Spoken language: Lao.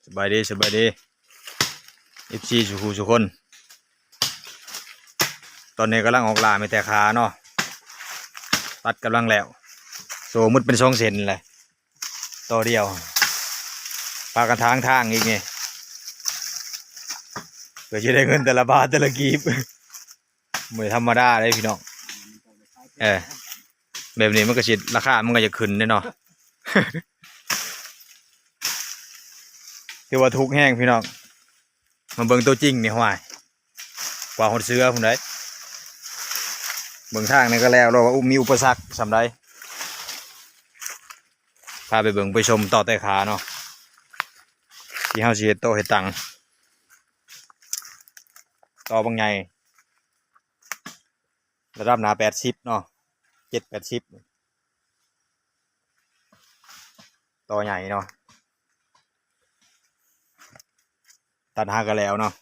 ສະບາຍດີ ສະບາຍດີ ເອັຟຊີ ສູ່ຜູ້ສູ່ຄົນ. ຕອນນີ້ກຳລັງອອກລ່າແມ່ແຕ່ຂາເນາະ ຕັດກຳລັງແລ້ວ. ໂສ້ໝົດເປັນສອງເສັ້ນແຫຼະ ຕໍ່ດຽວ ພາກັນຖາງທາງອີກນີ້ ເພື່ອຊິໄດ້ເງິນແຕ່ລະບາດແຕ່ລະກີບ. ບໍ່ທຳມະດາເດ້ພີ່ນ້ອງ. ເອີ ແບບນີ້ມັນກໍຊິ ລາຄາມັນກໍຈະຂຶ້ນເດ້ເນາະ. ຖືວ່າທຸກແຮງພີ່ນ້ອງ. ມາເບິ່ງຕົວຈິງນີ້ ຫ້ວຍ ກວ່າຮອດເສືອພຸ້ນໃດ໋. ເບິ່ງທາງນີ້ກໍແລ້ວແລ້ວວ່າ ອຸ ມີອຸປະສັກສ່ຳໃດ. ພາໄປເບິ່ງໄປຊົມຕໍແຕ່ຂາເນາະ ທີ່ເຮົາຊິເຮັດໂຕະເຮັດຕັ່ງ. ຕໍບັກໃຫຍ່ ລະດັບໜ້າແປດສິບເນາະ ເຈັດແປດສິບ ຕໍໃຫຍ່ເນາະ. ຕັດຫາກະແລ້ວເນາະ